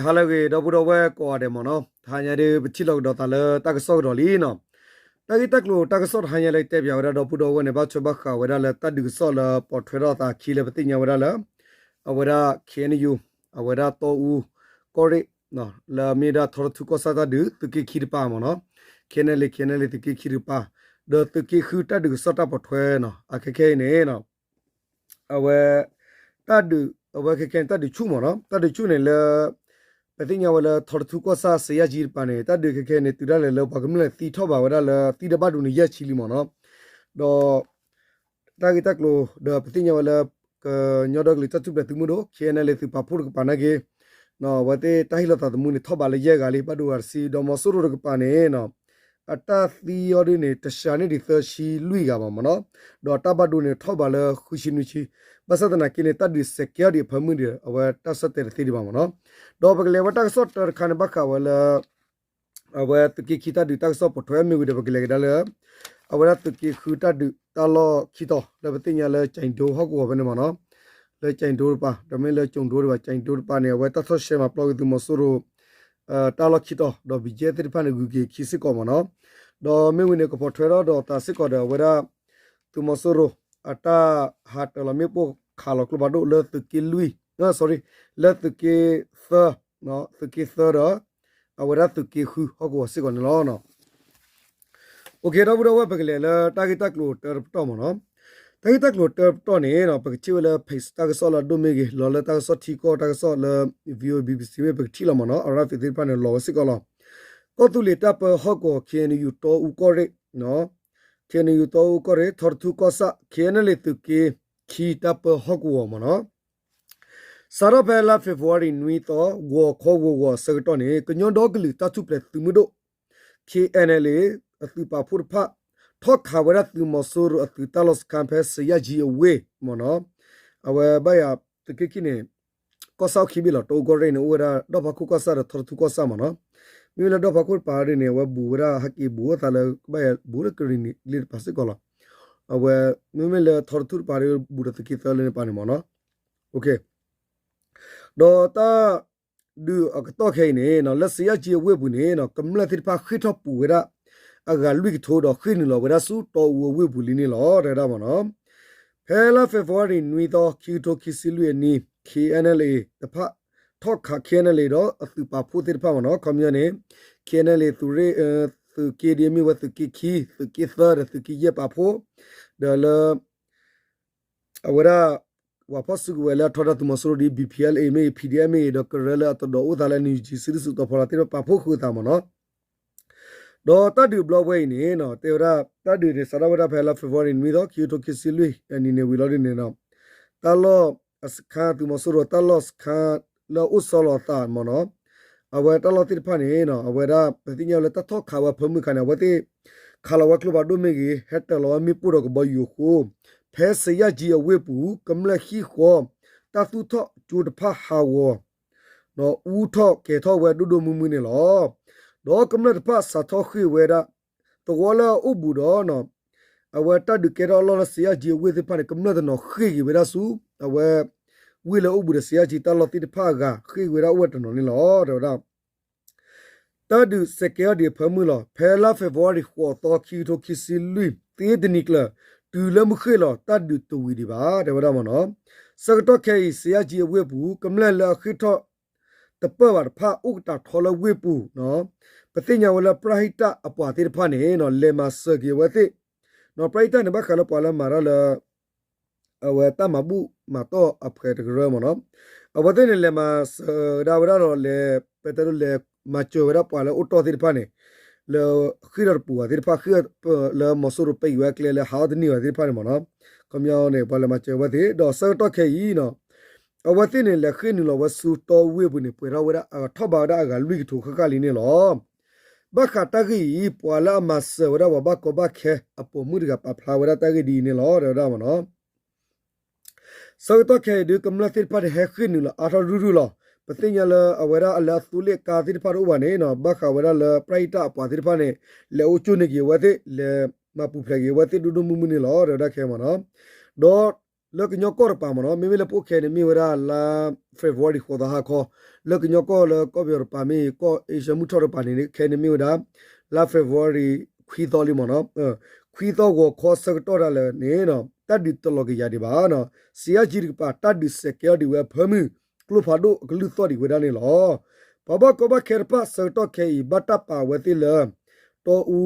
ဟါလၢအဂ့ၤ ဒီပုၢ်ဒီဝဲၢ်ကိးဂၤဒဲးမ့ၢ်နီၤ, တဟါညါဒုး ပထံၣ်လိာ်ကဒီးသးလၢတၢ်ကစီၣ်ကဒီးလံနီၤ. တၢ်ဂ့ၢ်တၢ်ကျိၤတၢ်ကစီၣ်တဟါညါလၢတဲပၠးဝဲဒၣ်ဒီပုၢ်ဒီဝဲၢ်န့ၣ် ဘၣ်ထွဲဘၣ်ဃးဝဲဒၣ်လၢတၢ်ဒုးကစီၣ်လၢပိာ်ထွဲထီၣ်အသးခံလၢပသ့ၣ်ညါဝဲဒၣ်လၢ အဝဲဒၣ် K N U အဝဲဒၣ်တီအူကီၢ်ရ့ၣ် လၢအမ့ၢ်ဒၣ်ထီတထူကီၢ်ဆၣ်တၢ်ဒုးသုးက့ခံတပၤမ့ၢ်နီၤ, K N L A K N L A သုးက့ခံတကပၤ, ဒီးသုးက့ဃုတၢ်ဒုးကစီၣ်တၢ်ပိာ်ထွဲနီၤ, အခဲခဲအံၤန့ၣ် အဝဲ တၢ်ဒုး အဝဲခဲခဲန့ၣ် တၢ်ဒုးဆူၣ်မ့ၢ်နီၤ, တၢ်ဒုးဆူၣ်န့ၣ်လၢ ပသ့ၣ်ညါဝဲလၢထီတထူကီၢ်ဆၣ်စံယၢ်ကၠံတပၤန့ၣ် တၢ်ဒုးခဲခဲန့ၣ် တုၤဒၣ်လဲာ်လၢပှၤကမျၢၢ်သံထီၣ်ဘၣ်ဝဲဒၣ်လၢသံဒီးဘၣ်ဒိန့ၣ် ယဲၢ်ဆံလံမ့ၢ်နီၤ, ဒီး တၢ်ဂ့ၢ်တၢ်ကျိၤဒီးပသ့ၣ်ညါဝဲလၢ ကညီဒီကလုာ်တၢ်ထူၣ်ဖျဲးသုးမုၢ်ဒိၣ် K N L A သုးပာ်ဖှိၣ်တကပၤနာ်က့ အဝဲသ့ၣ်တၢ်ဟ့ၣ်လီၤသးသမူန့ၣ် ထီၣ်ဘးလၢယဲၢ်ဂၤလံ ဘၣ်ဒိဂၤတဆံ ဒီးမီၤစိရိၤတကပၤန့ၣ် အတၢ်သံအီၤဒ်န့ၣ် တစှၤန့ၢ်ဒံးသၢဆံလွံၢ်ဂၤဘၣ်မ့ၢ်နီၤ, ဒီးတၢ်ဘၣ်ဒိန့ၣ်ထီၣ်ဘးလၢဃုဆံနွံဆံ, ဘၣ်ဆၣ်သနာ်က့န့ၣ် တၢ်ဒုးစဲးကဲအီၤဒံးအဖၢမုၢ်ဒီး အဝဲတၢ်ဆၢတဲာ်တသ့ဒံးဘၣ်မ့ၢ်နီၤ, ဒီးပကလဲၤဝဲတၢ်ကစီၣ်တၢတခါန့ၣ် ဘၣ်ဃးဝဲလၢ အဝဲသုးက့ခံတၢ်ဒုးတၢ်ကစီၣ်ပိာ်ထွဲမ့ၢ်ဝံၤဒီး ပကလဲၤကဒါလၢ အဝဲဒၣ်သုးက့ဃုတၢ်ဒုးတၢ်လီၢ်ခံတီၤ လၢပသ့ၣ်ညါလၢ ကၠဲးဒိဟီၣ်ကဝီၤဖဲန့ၣ်မ့ၢ်နီၤ, လၢကၠဲးဒိတပၤ ဒီးမ့ၢ်လၢကၠဲးဒိတပၤ ကၠဲးဒိတပၤန့ၣ် အဝဲတၢ်ထီၣ်ရှဲမၤပျီက့ၤသုးမီၤစိရိၤ တၢ်လီၢ်ခံတီၤ ဒီး ဘီကၠဲၣ် သ့ၣ်တဖၣ်န့ၣ် ဂုၤက့ၤခံစ့ၢ်ကီးမ့ၢ်နီၤ, ဒီးမ့ၢ်ဝံၤန့ၣ် ကပိာ်ထွဲထီၣ်ဒီးသးစ့ၢ်ကီးဒီး အဝဲဒၣ် သုးမီၤစိရိၤ အတၢ်ဟးတၢၤလီၤမ့ၣ်ပိၢ်ခးလီၤကျိဖးဒိၣ်လၢသုးက့လွံၢ် sorry လၢသုးက့သၢ သုးက့သၢဒီး အဝဲဒၣ်သုးက့ဃုဟီၣ်ကဝီၤစ့ၢ်ကီးန့ၣ်လီၤ. အိၣ်ခ့ ဒီပုၢ်ဒီဝဲၢ် ပကလဲၤလၢတၢ်ဂ့ၢ်တၢ်ကျိၤတၢတပတီၢ်မ့ၢ်နီၤ, တၢ်ဂ့ၢ်တၢ်ကျိၤတၢတပတီၢ်န့ၣ် ပကထံၣ်ဝဲလၢ page တၢ်ကစီၣ်လၢအဒိၣ်မ့ၢ်ဂ့ၤ လီၤလၢတၢ်ကစီၣ်ထံကီၢ်တၢ်ကစီၣ်လၢ V O A B B C မ့ၢ်ပကထံၣ်လီၤမ့ၢ်နီၤ အရၣ်ဖံးသ့ၣ်တဖၣ်န့ၣ် လီၤဝဲစ့ၢ်ကီးလီၤ. ကီၢ်သူလ့ၤတၢ်ပၢဟီၣ်ကဝီၤ K N U တီအူကီၢ်ရ့ၣ် K N U တီအူကီၢ်ရ့ၣ် ထီတထူကီၢ်ဆၣ် K N L A သုးက့ခံတၢ်ပၢဟီၣ်ကဝီၤမ့ၢ်နီၤ, စးထီၣ်ဖဲလါ February နွံသီ ဂီၤခီဂီၤဂီၤအဆၢကတီၢ်န့ၣ် ကညီဒီကလုာ်တၢ်ထူၣ်ဖျဲးသုးမုၢ်ဒိၣ် K N L A အသုးပာ်ဖှိၣ်တဖၣ် ထီၣ်ခးဝဲဒၣ်သုးမီၤစိရိၤအသုးတၢ်လီၢ်စခါ ဖဲစံယၢ်ကၠံအဝ့ၢ်မ့ၢ်နီၤ, အဝဲဘၣ်ယၤသုးက့ခံန့ၣ် ကီၢ်ဆၣ်အိၣ်ခံဘ့ၣ်လီၤ. တီအူကီၢ်ရ့ၣ်န့ၣ် အိၣ်ဝဲဒၣ်ဒီၣ်ဖးခိၣ်ကီၢ်ဆၣ်ဒီးထီတထူကီၢ်ဆၣ်မ့ၢ်နီၤ, မ့မ့ၢ်လၢဒီၣ်ဖးခိၣ်တပၤဒ်န့ၣ် အဝဲဘူးဝဲဒၣ်ဟဲက့ၤဘူးဝဲသးလၢ ကဘၣ်ယၤဘူးလၢကရံၣ်နံၣ်လ့တပၤစ့ၢ်ကီးလီၤ. အဝဲ မ့မ့ၢ်လၢထီတထူတပၤဒီး ဘူးဒီးသုးက့သၢလၢန့ၣ်ပၤန့ၣ်မ့ၢ်နီၤ, ဒီးတၢ်ဒုးအကတီၢ်ခဲအံၤန့ၣ် လၢစံယၢ်ကၠံအဝ့ၢ်ပူၤန့ၣ် ကမျၢၢ်သ့ၣ်တဖၣ်ဃ့ၢ်ထီၣ်ပူၤဝဲဒၣ် အဂၤလွံၢ်ကထိဒီးဃ့ၢ်နုာ်လီၤဝဲဒၣ်ဆူတီအူအဝ့ၢ်ပူၤလံန့ၣ်လီၤ တဲဝဲဒၣ်မ့ၢ်နီၤ. ဖဲလါ February နွံသီ ခံကထိခံဆံလွံၢ်အနံၤ K N L A တဖၣ် ထီၣ်ခး K N L A ဒီးအသုးပာ်ဖှိၣ်သ့ၣ်တဖၣ်မ့ၢ်နီၤ, ခီပညီန့ၣ် K N L A သုးရ့ၣ် သုးက့ဒ်အမ့ၢ်ဝဲသုးက့ခံ သုးက့သၢဒီးသုးက့ယဲၢ်ပာ်ဖှိၣ် ဒီးလၢ အဝဲဒၣ် ပှၤဖီၣ်စုကဝဲၤလၢအထီဒါသုးမီၤစိရိၤဒ် B P L A မ့ၢ်ဂ့ၤ P D F မ့ၢ်ဂ့ၤ ဒီးကရၢလၢအတဒီးအိၣ်သးလၢ NUG စုဒုၣ်စုတီၤဖီလာ်သ့ၣ်တဖၣ်ပာ်ဖှိၣ်ဃုာ်အသးမ့ၢ်နီၤ, ဒီးတၢ်ဒုးဘျီဝဲအံၤန့ၣ် တဲဝဲဒၣ် တၢ်ဒုးန့ၣ် စးထီၣ်ဝဲဒၣ်ဖဲလါ February နွံသီ ခံကထိခံဆံလွံၢ်အနံၤန့ၣ်ဝံၤလီၤဒ်န့ၣ်နီၤ, တၢ်လီၢ်အစခါ သုးမီၤစိရိၤတၢ်လီၢ်စခါလၢအအိၣ်ဆီလီၤအသးမ့ၢ်နီၤ, အဝဲတၢ်လီၢ်သ့ၣ်တဖၣ်န့ၣ် အဝဲဒၣ် ပသ့ၣ်ညါလၢတၢ်ထီၣ်ခးဝဲဖၢမုၢ်ခါန့ၣ် အဝဲသ့ၣ် ခးလီၤဝဲကျိဖးဒိၣ်မ့ၢ်ဂ့ၤ ဟဲတၢၤလီၤဝဲမ့ၣ်ပိၢ်ဒီးကဘီယူၤအဃိ ဖဲစံယၢ်ကၠံအဝ့ၢ်ပူၤ ကမျၢၢ်ဟံၣ်ဃီ တၢ်သူၣ်ထီၣ်ကၠိတဖၣ်ဟးဂီၤ အူထီၣ်ကဲၤထီၣ်ဝဲဒိၣ်ဒိၣ်မုၢ်မုၢ်န့ၣ်လီၤ. ဒီးကမျၢၢ်တဖၣ်စးထီၣ်ဃ့ၢ်ဝဲဒၣ် သဝီလၢအအိၣ်ဘူးဒီး အဝဲတၢ်ဒုးကဲထီၣ်အလီၢ်လၢစံယၢ်ကၠံအဝ့ၢ်သ့ၣ်တဖၣ်န့ၣ် ကမျၢၢ်တနီၤဃ့ၢ်က့ၤဝဲဒၣ်ဆူ အဝဲ ဝ့ၢ်လၢအအိၣ်ဘူးဒီးစံယၢ်ကၠံတၢ်လီၢ်သ့ၣ်တဖၣ်အဂၤ ဃ့ၢ်ဝဲဒၣ်အိၣ်ဝဲတနီၤန့ၣ်လီၤ တဲဝဲဒၣ် တၢ်ဒုးစဲးကဲအီၤဒံးအဖၢမုၢ်လီၤ. ဖဲလါ February ဃိးသီ ခံကထိခံဆံလွံၢ် သ့တနံၤကျၢၤ တုၤလၢမုၢ်ဃ့ၢ်လီၤ တၢ်ဒုးတဝံၤဒံးဘၣ် တဲဝဲဒၣ်မ့ၢ်နီၤ. ဆၢကတီၢ်ခဲအံၤ စံယၢ်ကၠံအဝ့ၢ်ပူၤ ကမျၢၢ်လၢအဃ့ၢ်ထီၣ် တပၢၢ်ဘၣ်တဖၣ် အိၣ်ကတၢၢ်ထီလၢဝ့ၢ်ပူၤ ပသ့ၣ်ညါဝဲလၢ ပရဟိတအပှၤသ့ၣ်တဖၣ်န့ၣ် လဲၤမၤစၢၤက့ၤအဝဲသ့ၣ် ပရဟိတန့ၣ် ဘၣ်ဃးလၢပှၤလၢမၤတၢ်လၢ အဝဲတၢ်မၤဘူၣ်မၤတီၢ်အဖှဲးတကရၢမ့ၢ်နီၤ, အဝဲသ့ၣ်န့ၣ် လဲၤမၤစၢၤဒၣ်ဝဲဒၣ်ဒီးလဲၤ ပတဲဒ်လဲၣ် မၤစၢၤဝဲဒၣ်ပှၤလၢအိၣ်တီၢ်သ့ၣ်တဖၣ်န့ၣ် လၢဃ့ၢ်ထီၣ်တပူၤဘၣ်သ့ၣ်တဖၣ် ဃ့ၢ်လၢမီၤစိရိၤပဲာ်က့ၤဝဲကျဲလၢဟးထီၣ်တန့ၢ်ဘၣ်သ့ၣ်တဖၣ်န့ၣ်မ့ၢ်နီၤ, ခီပညီန့ၣ် ပှၤလဲၤမၤစၢၤဝဲသ့ၣ် ဒီးဆၢကတီၢ်ခဲအံၤနီၤ အဝဲသ့ၣ်န့ၣ် လဲၤဃ့ၢ်နုာ်လီၤဝဲဆူတီအဝ့ၢ်ပူၤန့ၣ် ပှဲၤထီၣ်ဝဲဒၣ်အဂၤလွံၢ်ကထိဃၣ်ဃၣ်လံန့ၣ်လီၤ. ဘၣ်ဃးတၢ်ဂ့ၢ်အံၤ ပှၤလၢအမၤစၢၤဝဲဒၣ်ပှၤဘၣ်ကီဘၣ်ခဲအပိာ်မုၣ်တဂၤပာ်ဖျါဝဲဒၣ်တၢ်ဂ့ၢ်ဒ်အံၤန့ၣ်လီၤ တဲဝဲဒၣ်မ့ၢ်နီၤ. ဆၢကတီၢ်ခဲအံၤဒုး ကမျၢၢ်သ့ၣ်တဖၣ်န့ၣ် ဟဲဃ့ၢ်နုာ်လီၤအါထီၣ်ရုၢ်ရုၢ်လီၤ. ပသ့ၣ်ညါလၢအဝဲဒၣ်အလၢအသိလ့ၣ်အကါသ့ၣ်တဖၣ်တအိၣ်ဘၣ်န့ၣ်နီၤ, ဘၣ်ဃးဝဲဒၣ်လၢပရဟိတအပှၤသ့ၣ်တဖၣ်န့ၣ် လဲၤအိၣ်ကၠိၣ်န့ၢ်က့ၤအဝဲသ့ၣ် လဲၤမၤပူၤဖျဲးက့ၤအဝဲသ့ၣ်ဒိၣ်ဒိၣ်မုၢ်မုၢ်န့ၣ်လီၤ တဲဝဲဒၣ်ခဲအံၤမ့ၢ်နီၤ. ဒီး လၢကညီကီၢ်တပၤမ့ၢ်နီၤ, မ့မ့ၢ်လၢပအိၣ်ခဲအံၤန့ၣ်မ့ၢ်ဝဲဒၣ်လါ February ဃိးသီဟါခီ, လၢကညီကီၢ်လၢကီၢ်ပယီၤတပၤမ့ၢ်ဂ့ၤ ကီၢ်အ့ရှၢမုၢ်ထီၣ်တပၤန့ၣ် ခဲအံၤန့ၣ်မ့ၢ်ဝဲဒၣ် လါ February ခွံသီလံမ့ၢ်နီၤ, ခွံသီဂီၤခီဆၢကတီၢ်ဒၣ်လဲာ်န့ၣ် တၢ်ဒုးတလီၤက့ၤယၤဒံးဘၣ်နီၤ, စံးယၣ်ကၠံတကပၤ တၢ်ဒုးစဲးကဲအီၤဒံးဝဲအဖၢမုၢ် ကျိဖးဒိၣ်အကလုၢ်သီၣ်ဒံးဝဲဒၣ်န့ၣ်လီၤ. ပှၤဘၣ်ကီဘၣ်ခဲတဖၣ်ဆၢကတီၢ်ခဲအံၤ ဘၣ်တၢ်ပာ်ဝဲသ့ၣ်လၢ တီအူ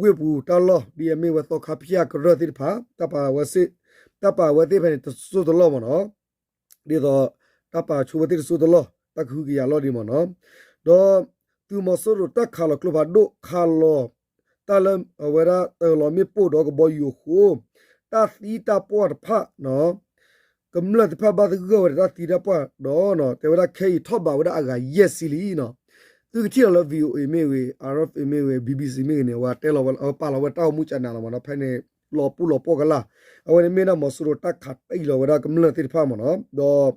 ဝ့ၢ်ပူၤတၢ်လီၢ် ဒ်အမ့ၢ်ဝဲသီခါဖၠၣ်ကရၢၢ်သ့ၣ်တဖၣ် တၢ်ပာ်ဝဲသ့ၣ်, တၢ်ပာ်ဝဲသ့ၣ်ဖဲန့ၣ်တစိၢ်တလီၢ်မ့ၢ်နီၤ, ဒ်သိး တၢ်ပာ်ဆိဝဲသ့ၣ်တစိၢ်တလီၢ် တၢ်ကဟုကယာ်လီၤဒံးမ့ၢ်နီၤ, ဒီး သုးမီၤစိရိၤတၢ်ခးလီၤကျိဖးဒိၣ် ခးလီၤ တၢ်လၢအဝဲဒၣ်တၢ်လီၤမ့ၣ်ပိၢ်ဒီးကဘီယူၤအဃိ တၢ်သံတၢ်ပှၢ်တဖၣ် ကမျၢၢ်သ့ၣ်တဖၣ်ဘၣ်သဂၢၢ်ဝဲဒၣ်တၢ်သံတၢ်ပှၢ်ဒီး တဲဝဲဒၣ်ခဲအံၤထီၣ်ဘးဝဲဒၣ်အဂၤယဲၢ်ဆံလံနီၤ, သုကထံၣ်လီၤလၢ VOA မ့ၢ်ဂ့ၤ RFA မ့ၢ်ဂ့ၤ BBC မ့ၢ်ဂ့ၤန့ၣ် အဝဲတဲလီၤဝဲ အဝဲပာ်လီၤဝဲတၢ်အိၣ်မူကနၤလီၤမ့ၢ်နီၤ, ဖဲန့ၣ် လီၤပူၤလီၤပှီၢ်ကလာ်, အဝဲန့ၣ်မ့ၢ်ဒၣ်မီၤစိရိၤတၢ်ခးတံၢ်လီၤဝဲဒၣ်ကမျၢၢ်သ့ၣ်တဖၣ်မ့ၢ်နီၤ, ဒီး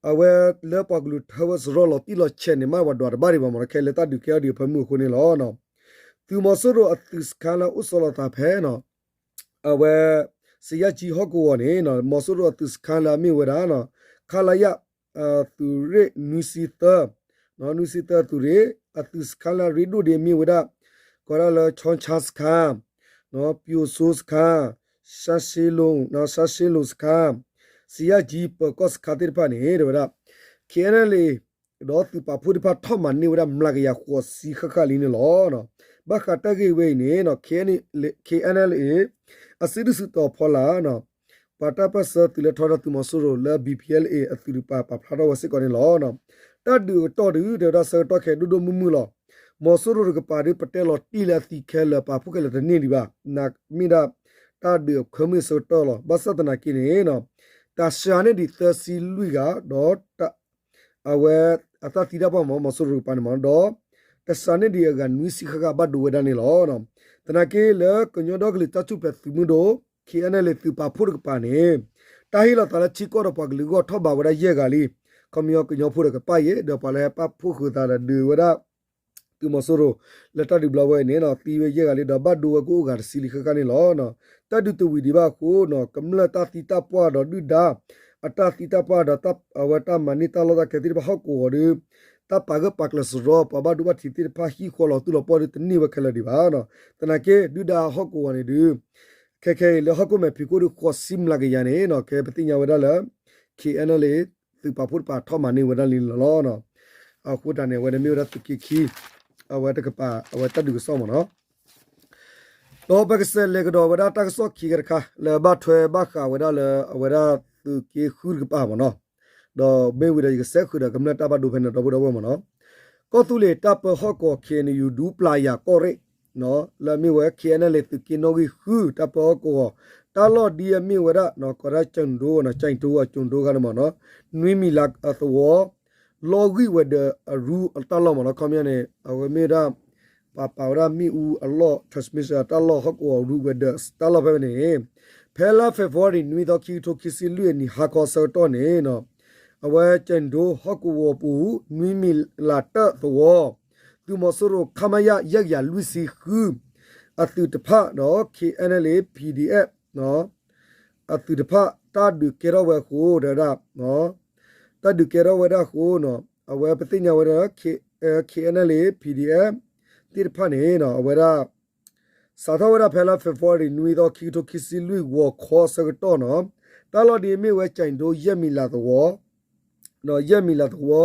အဝဲလၢပှၤကလုာ်ထၢဝဲစရီလီၤတံၢ်လီၤဆဲးန့ၣ် မ့ၢ်ပှၤဒွးတဘၣ်ဒံးဘၣ်မ့ၢ်နီၤ, ခဲလၢာ်တၢ်ဒုးကဲထီၣ်ဒံးအဖၢမုၢ်အဃိန့ၣ်လီၤ. သုးမီၤစိရိၤအသုးစခါလၢအအိၣ်ဆီလီၤသးဖဲ အဝဲ စံးယၣ်ကၠံဟီၣ်ကဝီၤန့ၣ် မီၤစိရိၤအသုးစခါလၢအမ့ၢ်ဝဲဒၣ် ခလရ သုးရ့ၣ်နွံဆံသၢ, နွံဆံသၢသုးရ့ၣ် အသုးစခါလၢအရ့ဒိၣ်ဒံးအမ့ၢ်ဝဲဒၣ် ကိးဒၣ်လၢ ချီဆါစခါ, ပျိၣ်စိစခါ, ရှါရှ့လိၤ, ရှါရှ့လိၤစခါ, စံးယၣ်ကၠံပၢၤကီၢ်စခါသ့ၣ်တဖၣ်န့ၣ် တဲဝဲဒၣ် KNLA ဒီးသုးပာ်ဖှိၣ်သ့ၣ်တဖၣ်ထီၣ်မၤန့ၢ်ဝဲဒၣ်မျးကယၤဃိးဆံဃၣ်ဃၣ်လံန့ၣ်လီၤ. ဘၣ်ဃးတၢ်ဂ့ၢ်ဝဲအံၤန့ၣ် KNLA အစုဒုၣ်စုတီၤဖီလာ် ပှၤတၢ်ပၢၢ်ဆၢသုးလၢထီဒါသုးမီၤစိရိၤလၢ BPLA အသုးတကပၤပာ်ဖျါထီၣ်ဝဲစ့ၢ်ကီးန့ၣ်လီၤ. တၢ်ဒုးအကတီၢ်ဒုး တဲဝဲဒၣ်ဆၢကတီၢ်ခဲဒိၣ်ဒိၣ်မုၢ်မုၢ်လီၤ. မီၤစိရိၤတကပၤဒုး ပတဲလီၤတံၢ်လၢအသံခဲလၢာ် ပာ်ဖှိၣ်ခဲလၢာ်တန့ၢ်ဒံးဘၣ်. နာ်မ့ၢ်ဒၣ် တၢ်ဒုးအဖၢမုၢ်ဆၢကတီၢ်လီၤ. ဘၣ်ဆၣ်သနာ်က့န့ၣ် တၢ်စှၤန့ၢ်ဒံးသၢဆံလွံၢ်ဂၤ ဒီး အဝဲအတၢ်သံတၢ်ပှၢ်မ့ၢ် မီၤစိရိၤတကပၤန့ၣ်မ့ၢ် ဒီး တၢ်စှၤန့ၢ်ဒံးအဂၤနွံဆံဃၣ်ဃၣ်ဘၣ်ဒိဝဲဒၣ်န့ၣ်လီၤ. သနာ်က့လၢကညီဒီကလုာ်တၢ်ထူၣ်ဖျဲးသုးမုၢ်ဒိၣ် KNLA သုးပာ်ဖှိၣ်တကပၤန့ၣ် တၢ်ဟ့ၣ်လီၤသးလၢထံကီၢ်ဒီးပှၤကလုာ်အဂီၢ်ထီၣ်ဘးဝဲဒၣ်ယဲၢ်ဂၤလံ. ခီပညီကညီဖိဒီးကပၣ်ယဲၢ် ဒီးပှၤလၢဟဲပာ်ဖှိၣ်ဃုာ်သးဒီးဒုးဝဲဒၣ် သုးမီၤစိရိၤ လၢတၢ်ဒုးဘျီဝဲအံၤန့ၣ် သံဝဲယဲၢ်ဂၤလံ ဒီးဘၣ်ဒိဝဲကအိၣ်ဂၤတဆံလံဃၣ်ဃၣ်န့ၣ်လီၤ. တၢ်ဒုးတဝံၤဒံးဘၣ်အဃိ ကမျၢၢ်တၢ်သံတၢ်ပှၢ်ဒီးဒုၣ်ဒါ အတၢ်သံတၢ်ပှၢ်ဒီး အဝဲတၢ်မၤန့ၢ်တၢ်လီၢ်တၢ်ကျဲသ့ၣ်တဖၣ်ဟီၣ်ကဝီၤဒီး တၢ်ပာ်ဂၢၢ်ပာ်ကျၢၤစရီ ပှၤဘၣ်ဒိဘၣ်ထံးသ့ၣ်တဖၣ်ဟံၣ်ဃီလီၤသူၣ်လီၤပှီၢ်ဒီးတန့ၢ်ဝဲခဲလၢာ်ဒံးဘၣ်. သနာ်က့ ဒုၣ်ဒါဟီၣ်ကဝီၤန့ၣ်ဒုး ခဲခဲအံၤလၢဟီၣ်ခိၣ်မဲာ်ဖံးခိၣ်ဒုးဃိးဆံမျးကယၤန့ၣ် ခဲပသ့ၣ်ညါဝဲဒၣ်လၢ KNLA သုးပာ်ဖှိၣ်တကပၤထီၣ်မၤန့ၢ်ဝဲဒၣ်လံလီၤ. အဃိတၢ်န့ၣ် အဝဲန့ၣ်မ့ၢ်ဝဲဒၣ်သုးက့ခံ အဝဲတကပၤ အဝဲတၢ်ဒုးကစီၣ်မ့ၢ်နီၤ. ဒီးပကစးလဲၤကဒီးဝဲဒၣ်တၢ်ကစီၣ်ခံကတခါ လၢဘၣ်ထွဲဘၣ်ဃးဝဲဒၣ်လၢအဝဲဒၣ်သုးက့ဃုတကပၤမ့ၢ်နီၤ. ဒီးမ့ၢ်ဝံၤဒီးယကစဲးဃုာ်ဒီးကမျၢၢ်တၢ်ဘၣ်ဒိဖဲန့ၣ်ဒီပုၢ်ဒီဝဲၢ်မ့ၢ်နီၤ. ကီၢ်သူလ့ၤတၢ်ပၢဟီၣ်ကဝီၤ KNU ဒူပျၤယၤကီၢ်ရ့ၣ် လၢအမ့ၢ်ဝဲ KNLA သုးက့နီၣ်ဂံၢ်ဃု တၢ်ပၢဟီၣ်ကဝီၤ တၢ်လီၢ်ဒ်အမ့ၢ်ဝဲဒၣ် ကိးဒၣ်ကၠိၣ်ဒိ ကၠိၣ်ဒိ ကၠိၣ်ဒိဂၤန့ၣ်မ့ၢ်နီၤ နွံမံၤလးအသဝီ လီၢ်ဂံၢ်ဝဲၤဒၢးအရူအတၢ်လီၢ်မ့ၢ်နီၤ ခီပညီန့ၣ် အဝဲမ့ၢ်ဝဲဒၣ် ပာ်ပာ်ဝဲဒၣ်မ့ၣ်အူအလီၢ် transmission တၢ်လီၢ်ဟီၣ်ကဝီၤရူဝဲၤဒၢးတၢ်လီၢ်ဖဲန့ၣ် ဖဲလါ February နွံသီခံကထိခံဆံလွံၢ်အနံၤဟါခီဆၢကတီၢ်န့ၣ် အဝဲကၠဲၣ်ဒိဟီၣ်ကဝီၤပူၤ နွံမံၤလးတၢၣ်သဝီ သုးမီၤစိရိၤ ခမရ ယဲၢ်ကယၤလွံၢ်ဆံဃု အသုးတဖၣ်ဒီး KNLA PDF အသုးတဖၣ် တၢ်ဒုးကဲထီၣ်ဝဲအဃိ တဲဝဲဒၣ် တၢ်ဒုးကဲထီၣ်ဝဲဒၣ်အဃိ အဝဲပသ့ၣ်ညါဝဲဒၣ် KNLA PDF သ့ၣ်တဖၣ်န့ၣ် အဝဲဒၣ် စးထီၣ်ဝဲဒၣ်ဖဲလါ February နွံသီခံကထိခံဆံလွံၢ်ဂီၤခီဆၢကတီၢ်နီၤ တၢ်လီၢ်ဒ်အမ့ၢ်ဝဲကၠဲၣ်ဒိ ယဲၢ်မံၤလၤသဝီ ယဲၢ်မံၤလၤသဝီ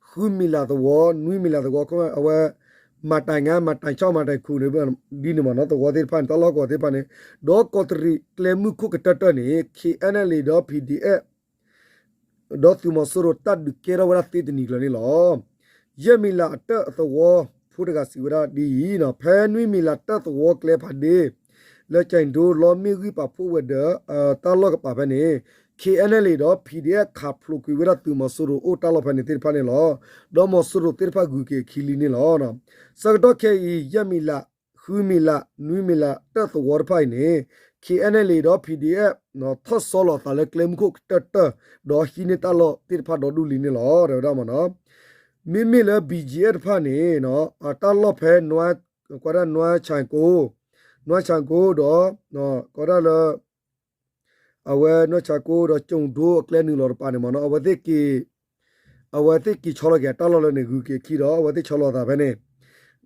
ဃုမံၤလၤသဝီ နွံမံၤလၤသဝီ အဝဲ မၤတၢ်ငါ မၤတၢ်ဆီၣ် မၤတၢ်ခူၣ်န့ၣ် ဒ်န့ၣ်မ့ၢ်နီၤ သဝီသ့ၣ်တဖၣ်န့ၣ် တၢ်လီၢ်ကဝီၤသ့ၣ်တဖၣ်န့ၣ် ဒီးကီးတရံးကျဲမုၢ်ခိၣ်ကတၢၢ်တၢၢ်န့ၣ် KNLA ဒီး PDF ဒီးသုးမီၤစိရိၤတၢ်ဒုးကဲထီၣ်ဝဲဒၣ်သ့တနံၤကျၢၤန့ၣ်လီၤ. ယဲၢ်မံၤလၤအတၢၣ်အသဝီ ဖိတဂၤစံးဝဲဒၣ်ဒ်အံၤနီၤ ဖဲနွံမံၤလၤတၢၣ်သဝီကျဲဖးဒ့ လၢကၠဲၣ်ဒိလီမ့ၣ်ဂံၢ်ပာ်ဖှိၣ်ဝဲၤဒၢး တၢ်လီၢ်ကပၤဖဲန့ၣ် KNLA ဒီး PDF ခးဖျိးကွံာ်ဝဲဒၣ်သုးမီၤစိရိၤအိၣ်တၢ်လီၢ်ဖဲန့ၣ်သ့ၣ်တဖၣ်န့ၣ်လီၤ. ဒီးမီၤစိရိၤသ့ၣ်တဖၣ်ဂုၤက့ၤအခံလံန့ၣ်လီၤ. ဆၢကတီၢ်ခဲအံၤ ယဲၢ်မံၤလၤ ဃုမံၤလၤ နွံမံၤလၤတၢၣ်သဝီတဖၣ်အံၤန့ၣ် KNLA ဒီး PDF ထီၣ်ဆီလီၤအသးလၢကျဲမုၢ်ခိၣ်ကတၢၢ်တၢၢ် ဒီးဟံးန့ၢ်တၢ်လီၢ်သ့ၣ်တဖၣ်ဒီဒူၣ်လံန့ၣ်လီၤ တဲဝဲဒၣ်မ့ၢ်နီၤ. မ့မ့ၢ်လၢ BGF တဖၣ်န့ၣ် တၢ်လီၢ်ဖဲ ကွၢ်ဒၣ်နွါဆၣ်ကိ နွါဆၣ်ကိဒီး ကွၢ်ဒၣ်လၢ အဝဲနီၢ်ဆါကိဒီးကၠိၣ်ဒိအကျဲနုာ်လီၤတပၤန့ၣ်မ့ၢ်နီၤ အဝဲသ့ၣ်က့ၤ အဝဲသ့ၣ်က့ၤဆီလီၤက့ၤအတၢ်လီၢ်လၢန့ၣ် ဂုၤက့ၤအခံဒီး အဝဲသ့ၣ်ဆီလီၤသးဖဲန့ၣ်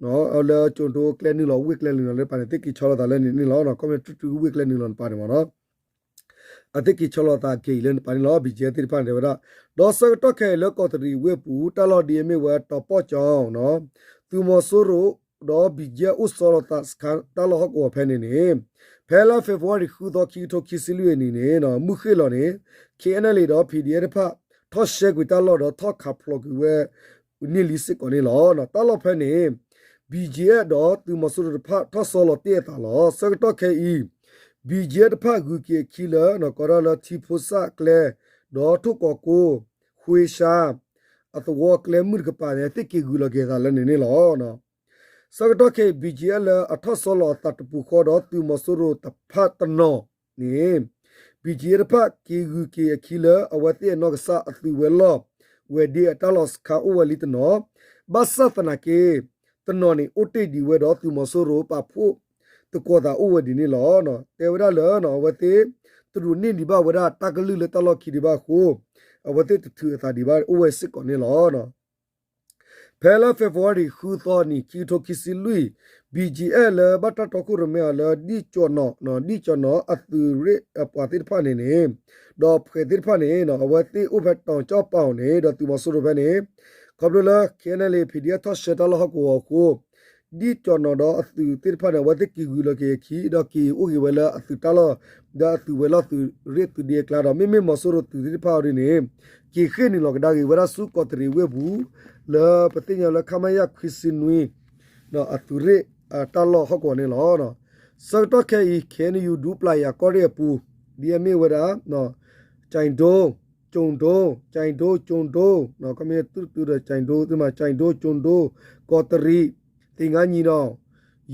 လၢကၠိၣ်ဒိအကျဲနုာ်လီၤ ဝ့ၢ်ကျဲနုာ်လီၤလၢတပၤန့ၣ် သ့ၣ်က့ၤဆီလီၤသးလၢန့ၣ်န့ၣ်လီၤ. ခီဖျိတၢ်တုၤဝ့ၢ်ကျဲနုာ်လီၤတပၤန့ၣ်မ့ၢ်နီၤ အသ့ၣ်က့ၤဆီလီၤသးက့ၤအံၤလၢတပၤန့ၣ်လီၤ. ဘံၣ်ကဲသ့ၣ်တဖၣ်န့ၣ် တဲဝဲဒၣ် ဒီးဆၢကတီၢ်ခဲအံၤလၢကီးတရံးဝ့ၢ်ပူၤ တၢ်လီၢ်ဒ်အမ့ၢ်ဝဲတီၤပီၣ်ကၠီ သုးမီၤစိရိၤ ဒီးဘံၣ်ကဲအိၣ်ဆီလီၤသးစခါတၢ်လီၢ်ဟီၣ်ကဝီၤဖဲန့ၣ်န့ၣ် ဖဲလါ February ဃုသီခံကထိခံဆံလွံၢ်အနံၤန့ၣ် မုၢ်ဃ့ၢ်လီၤန့ၣ် KNLA ဒီး PDF တဖၣ် ထီၣ်ရှဲကွံာ်တၢ်လီၢ်ဒီးထီၣ်ခးဖျိးကွံာ်ဝဲ န့ၢ်လံစ့ၢ်ကီးန့ၣ်လီၤ. တၢ်လီၢ်ဖဲန့ၣ် ဘံၣ်ကဲ ဒီးသုးမီၤစိရိၤတဖၣ်ထီၣ်ဆီလီၤတ့ၢ်အသးလီၤ. ဆၢကတီၢ်ခဲအံၤ ဘံၣ်ကဲတဖၣ်ဂုၤက့ၤအခံလၢ ကီးဒၣ်လၢထံဖိစၣ်ကျဲ ဒီးထိၣ်ကီးကိ ဃ့ဆါ အသဝီအကျဲမုၢ်တကပၤန့ၣ် သ့ၣ်က့ၤဂုၤလီၤက့ၤသးလၢန့ၣ်န့ၣ်လီၤ. ဆၢကတီၢ်ခဲအံၤ ဘံၣ်ကဲလၢအထီၣ်ဆီလီၤအသးတပူၤဃီဒီးသုးမီၤစိရိၤတဖၣ်တနီၤန့ၣ် ဘံၣ်ကဲတဖၣ်က့ၤဂုၤက့ၤအခံလၢအဝဲသ့ၣ်အနီၢ်ကစၢ်အသုးဝဲၤလီၢ်ဝဲၤဒ့အတၢ်လီၢ်စခါအိၣ်ဝဲလံတနီၤ ဘၣ်ဆၣ်သနာ်က့ တနီၤန့ၣ်အိၣ်တ့ၢ်ဒံးဝဲဒီးသုးမီၤစိရိၤပာ်ဖှိၣ်သကိးသးအိၣ်ဝဲဒ်န့ၣ်လီၤ. တဲဝဲဒၣ်လၢ အဝဲသ့ၣ်တဒိးန့ၢ်ဒံးဘၣ်ဝဲဒၣ်တၢ်ကလုၢ်လၢတၢ်လီၢ်ခံဒံးဘၣ်အဃိ အဝဲသ့ၣ်တထုးအသးဒံးဘၣ်အိၣ်ဝဲစ့ၢ်ကီးန့ၣ်လီၤ. ဖဲလါ February ဃုသီနံၤ ခံကထိခံဆံလွံၢ် ဘံၣ်ကဲလၢဘၣ်တၢ်တီခိၣ်ရိၣ်မဲအီၤလၢ ဒံၣ်ကၠီၣ်နီၣ် ဒံၣ်ကၠီၣ်နီၣ်အသုးရ့ၣ်အပှၤသ့ၣ်တဖၣ်န့ၣ်န့ၣ် ဒီးဖှဲးသ့ၣ်တဖၣ်န့ၣ် အဝဲသ့ၣ်အိၣ်ဖဲတီၤကၠီၣ်ပီၣ်န့ၣ် ဒီးသုးမီၤစိရိၤဖဲန့ၣ် ခီဖျိလၢ KNLA PDF ထီၣ်ရှဲတၢ်လီၢ်ဟီၣ်ကဝီၤအဃိ ဒံၣ်ကၠီၣ်နီၣ်ဒီးအသုးသ့ၣ်တဖၣ်န့ၣ် အဝဲသ့ၣ်က့ၤဂုၤလီၤက့ၤအခံ ဒီးက့ၤအိၣ်က့ၤဝဲလၢအသုးတၢ်လီၢ် ဒီးအသုးဝဲၤလီၢ်သုးရ့ၣ်သုးဒ့အကျါဒီး မ့မ့ၢ်မီၤစိရိၤသုးသ့ၣ်တဖၣ်အီၤဒ်န့ၣ် က့ၤဃ့ၢ်နုာ်လီၤကဒါက့ၤဝဲဒၣ်ဆူကီးတရံးဝ့ၢ်ပူၤ လၢပသ့ၣ်ညါလၢ ခမရ ခွံဆံနွံ အသုးရ့ၣ်တၢ်လီၢ်ဟီၣ်ကဝီၤန့ၣ်လီၤ. ဆၢကတီၢ်ခဲအံၤ KNU ဒူပျၢ်ယၤကီၢ်ရ့ၣ်အပူၤ ဒ်အမ့ၢ်ဝဲဒၣ် ကၠဲးဒိ ကၠိၣ်ဒိ ကၠဲးဒိ ကၠိၣ်ဒိ ခီမ့ၢ်သုတတုဒီးကၠဲးဒိ သုမၤကၠဲးဒိ ကၠိၣ်ဒိ ကီးတရံး သ့ၣ်ငါနံဒီး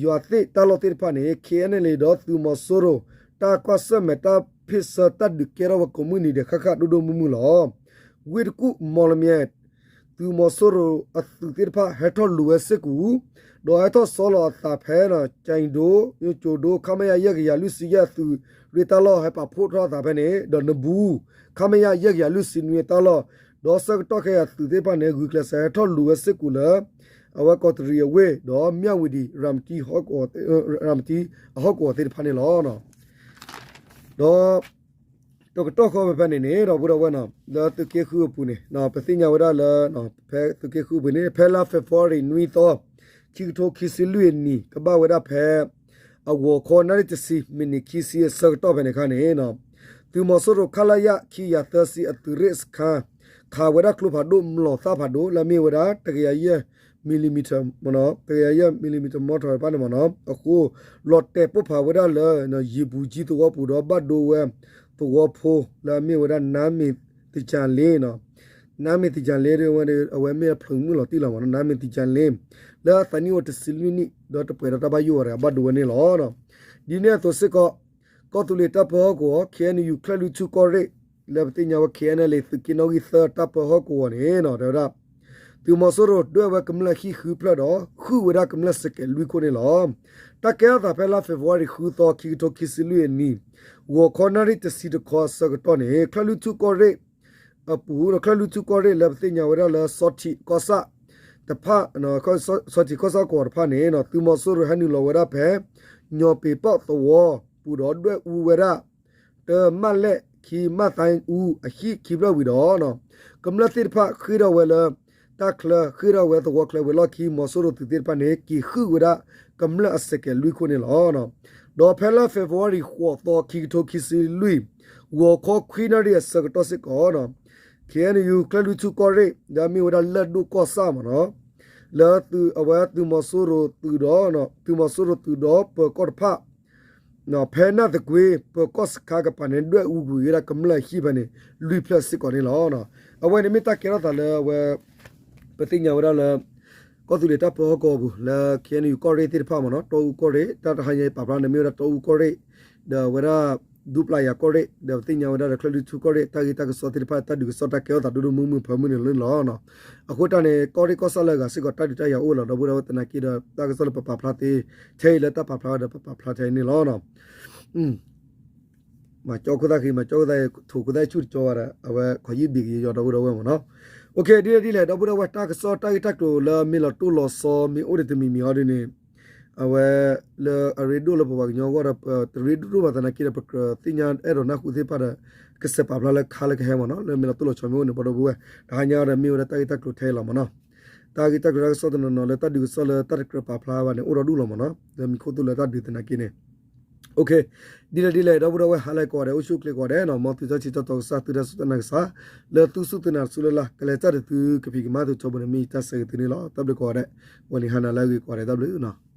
ယွၤသ့ၣ်တၢ်လီၢ်သ့ၣ်တဖၣ်န့ၣ် KNLA ဒီးသုးမီၤစိရိၤ တၢ်ကွၢ်ဆၢၣ်မဲာ်တၢ်ဖ့ၣ်ဆၢတၢ်ဒုးကဲထီၣ်ဝဲကိးမုၢ်နံၤဒဲးဃၣ်ဃၣ်ဒိၣ်ဒိၣ်မုၢ်မုၢ်လီၤ. ဝ့ၢ်တကူၣ် မီၣ်လမၠဲၣ် သုးမီၤစိရိၤအသုးသ့ၣ်တဖၣ် ဟဲထီၣ်လူၤဝဲစ့ၢ်ကီး ဒီးဟဲထီၣ်ဆီလီၤအသးဖဲ ကၠဲးဒိ ကၠိၣ်ဒိ ခမရ ယဲၢ်ကယၤလွံၢ်ဆံယဲၢ် အသုးရ့ၣ်တၢ်လီၢ်ဟဲပာ်ဖှိၣ်ထီၣ်အသးဖဲန့ၣ် ဒီးနဘူး ခမရ ယဲၢ်ကယၤလွံၢ်ဆံနွံအတၢ်လီၢ် ဒီးဆၢကတီၢ်ခဲအံၤအသုးသ့ၣ်တဖၣ်န့ၣ် ဂုာ်ကျဲးစၢးဟဲထီၣ်လူၤဝဲစ့ၢ်ကီးလၢ အဝဲကီးတရံးအဝ့ၢ် ဒီးမၠၣ်ဝတံၤ ရၤမတံ အဟီၣ်ကဝီၤသ့ၣ်တဖၣ်န့ၣ်လီၤ. ဒီး တကတီၢ်ဃီဖဲဖဲန့ၣ်န့ၣ် ဒီပုၢ်ဒီဝဲၢ်နီၤ လၢသုးက့ဃုအပူၤန့ၣ် ပသ့ၣ်ညါဝဲဒၣ်လၢ ဖဲသုးက့ဃုအပူၤန့ၣ် ဖဲလါ February နွံသီ ခံကထိခံဆံလွံၢ်အနံၣ် ကဘၣ်ဝဲဒၣ်ဖဲ အဂီၤခီနၣ်ရံၣ်တဆံ မံးနံးခံဆံအဆၢကတီၢ်ဖဲန့ၣ်အခါန့ၣ် သုးမီၤစိရိၤ ခလရ ခံကယၤသၢဆံအသုးရ့ၣ်စခါ ခးဝဲဒၣ်ကျိဖးဒိၣ် မျိာ်သၣ်ဖးဒိၣ် လၢအမ့ၢ်ဝဲဒၣ် တကယၤယဲၢ် millimeter တကယၤယဲၢ် millimeter mortar တဖၣ်န့ၣ်မ့ၢ်နီၤ အဃိ လီၤတဲာ်ပိၢ်ဖးဝဲဒၣ်လၢ ယံၤပူၤကၠံသဝီပူၤဒီးဘၣ်ဒိဝဲ သဝီဖိလၢအမ့ၢ်ဝဲဒၣ် နါမ့ၤသကၠၤလ့ နါမ့ၤသကၠၤလ့ အဝဲမ့ၢ်ဖျိးမုၢ်လီၤတံၢ်လီၤမ့ၢ်နီၤ နါမ့ၤသကၠၤလ့ လၢအသးနံၣ်အိၣ်တဆံလွံၢ်နံၣ် ဒီးတပှဲၤဒီးတၢ်ဘၣ်ယိၣ်အီၤတဂၤ ဘၣ်ဒိဝဲန့ၣ်လီၤ. ဒ်န့ၣ်အသိးစ့ၢ်ကီး ကီၢ်သူလ့ၤတၢ်ပၢဟီၣ်ကဝီၤ KNU ချၢၣ်လွံၢ်ထူၣ်ကီၢ်ရ့ၣ် လၢပသ့ၣ်ညါဝဲ KNLA သုးက့နီၣ်ဂံၢ်သၢတၢ်ပၢဟီၣ်ကဝီၤန့ၣ် တဲဝဲဒၣ် သုးမီၤစိရိၤဒွဲၣ်ဝဲကမျၢၢ်ဟံၣ်ဃုဖျၢၣ်ဒီး ဃုဝဲဒၣ်ကမျၢၢ်စဲးကဲးလွံၢ်ခိၣ်န့ၣ်လီၤ. တၢ်ကဲထီၣ်သးဖဲလါ February ဃုသီ ခံကထိခံဆံလွံၢ်အနံၤ ဂီၤခီနၣ်ရံၣ်တဆံတခီအဆၢကတီၢ်န့ၣ် ချၢၣ်လွံၢ်ထူၣ်ကီၢ်ရ့ၣ်အပူၤ ချၢၣ်လွံၢ်ထူၣ်ကီၢ်ရ့ၣ်လၢပသ့ၣ်ညါဝဲဒၣ်လၢ ဆီထံးကီၢ်ဆၣ်တဖၣ် ဆီထံးကီၢ်ဆၣ်ကဝီၤတဖၣ်န့ၣ် သုးမီၤစိရိၤဟဲနုာ်လီၤဝဲဒၣ်ဖဲ ညီၣ်ပ့ၤပီၣ်သဝီပူၤဒီးဒွဲၣ်အူဝဲဒၣ် တၢ်မၢ်လဲၣ်ခံ မၢ်သါအူအဟံၣ်ခံဖျၢၣ်ဝံၤဒီး ကမျၢၢ်သ့ၣ်တဖၣ်ဃ့ၢ်ထီၣ်ဝဲလၢ တၢ်ချၢဃ့ၢ်ထီၣ်ဝဲသဝီချၢဝဲၤလီၢ်ခံ မီၤစိရိၤသုးသ့ၣ်တဖၣ်န့ၣ် က့ၤဃုဝဲဒၣ်ကမျၢၢ်အစဲးကဲးလွံၢ်ခိၣ်န့ၣ်လီၤ. ဒီးဖဲလါ February ဃိးသီ ခံကထိခံဆံလွံၢ် ဂီၤခီခွံနၣ်ရံၣ်အဆၢကတီၢ်စ့ၢ်ကီး KNU ချၢၣ်လွံၢ်ထူၣ်ကီၢ်ရ့ၣ် လၢအမ့ၢ်ဝဲဒၣ်လၢၢ်ဒိၣ်ကီၢ်ဆၣ်မ့ၢ်နီၤ လၢအဝဲသုးမီၤစိရိၤသုးဒီး သုးမီၤစိရိၤသုးဒီးပၢၤကီၢ်တဖၣ် ဖဲနၢ်သကွ့ ပၢၤကီၢ်စခါကပၤန့ၣ် ဒွဲၣ်အူကွံာ်ဝဲဒၣ်ကမျၢၢ်အဟံၣ်ဖဲန့ၣ် လွံၢ်ဖျၢၣ်စ့ၢ်ကီးန့ၣ်လီၤ. အဝဲန့ၣ်မ့ၢ်တၢ်ကဲထီၣ်သးလၢအဝဲ ပသ့ၣ်ညါဝဲဒၣ်လၢ ကီၢ်သူလ့ၤတၢ်ပၢဟီၣ်ကဝီၤပူၤ လၢ KNU ကီၢ်ရ့ၣ်သ့ၣ်တဖၣ်မ့ၢ်နီၤ တီအူကီၢ်ရ့ၣ် တၢ်တဟါညါအံၤပာ်ဖျါန့ၣ်မ့ၢ်ဝဲဒၣ်တီအူကီၢ်ရ့ၣ် ဒီးဝဲဒၣ် ဒူပျၢ်ယၤကီၢ်ရ့ၣ် ဒီးပသ့ၣ်ညါဝဲဒၣ်ဒီးချၢၣ်လွံၢ်ထူၣ်ကီၢ်ရ့ၣ် တၢ်ဂ့ၢ်တၢ်ကစီၣ်သ့ၣ်တဖၣ် တၢ်ဒုးကစီၣ်တၢ်ကဲထီၣ်သးဒိၣ်ဒိၣ်မုၢ်မုၢ်ဖၢမုၢ်န့ၣ်လီၤ. အဃိတၢ်န့ၣ် ကီၢ်ရ့ၣ်ကီၢ်ဆၣ်လၢအဂၤစ့ၢ်ကီး တၢ်ဒုးတၢ်ယၤအိၣ်လီၤ ဒီပုၢ်ဒီဝဲၢ်သနာ်က့ဒီး တၢ်ကစီၣ်လၢပပာ်ဖျါသ့ ထဲအံၤလၢတၢ်ပာ်ဖျါဝဲဒီးပပာ်ဖျါထဲအံၤန့ၣ်လီၤ. မၤကၠီခိၣ်သၣ်ဃံ မၤကၠီခိၣ်သၣ် ထိၣ်ခိၣ်သၣ်ဆူၣ်တကၠီဘၣ်ဒီး အဝဲခီယံၢ်ဘ့ၣ်ကယီ ဒီပုၢ်ဒီဝဲၢ်မ့ၢ်နီၤ. အိၣ်ခ့ ဒ်လဲၣ်ဒ်လဲၣ် ဒီပုၢ်ဒီဝဲၢ် တၢ်ကစီၣ်တၢ်ဂ့ၢ်တၢ်ကျိၤလၢမ့ၢ်လီၤတိၢ်လီၤဆီ မ့ၢ်အိၣ်ဒံးတမံၤမံၤအီၤဒ်န့ၣ် အဝဲ လၢအရ့ဒိၣ်လၢပပှၤကညီအဂီၢ်ဒီး ပတရ့ဒိၣ်ဒိၣ်ဘၣ်သနာ်က့ဒီး ပကြၢးသ့ၣ်ညါအဲၣ်ဒိးနၢ်ဟူသ့ၣ်တဖၣ်ဒီး ကစဲးပာ်ဖျါလၢခါလၢကဟဲမ့ၢ်နီၤ လၢမ့ၢ်လီၤတိၢ်လီၤဆီမ့ၢ်အိၣ်န့ၣ် ဒီပုၢ်ဒီဝဲၢ် တဟါညါဒီးမ့ၢ်ဝဲဒၣ်တၢ်ဂ့ၢ်တၢ်ကျိၤထဲအံၤလီၤမ့ၢ်နီၤ. တၢ်ဂ့ၢ်တၢ်ကျိၤတၢ်ကစီၣ်တနီၤနီၤလၢတၢ်ဒုးကစီၣ်လၢတၢ်တကြၢးပာ်ဖျါဘၣ်န့ၣ် အိၣ်ဒီးဒူၣ်လီၤမ့ၢ်နီၤ လၢမံၤခိၣ်သိၣ်လၢတၢ်ဒုးသနာ်က့န့ၣ် အိၣ်ခ့ ဒ်လဲၣ်ဒ်လဲၣ် ဒီပုၢ်ဒီဝဲၢ် ဟါလၢကိးဂၤဒဲး အိၣ်ဆူၣ်အိၣ်ချ့ကိးဂၤဒဲးနီၤ မ်သုတၢ်ဆံးတၢ်တီကစၢ် သုတၢ်စူၢ်တၢ်နာ်ကစၢ် လၢသုစူၢ်သုနာ်တစူၢ်လၢ်လၢ် ကလဲၤတၢ်ဒုးသုကဖံးကမၤသုထီဘိန့ၣ် မ့ၢ်ယတၢ်ဆၢဂ့ၤသုန့ၣ်လီၤ. တၢ်ဘျုးကိးဂၤဒဲး ဝဲန့ၣ်ဟါနၤလၢအဂ့ၤကိးဂၤဒဲး တၢ်ဘျုးနီၤ.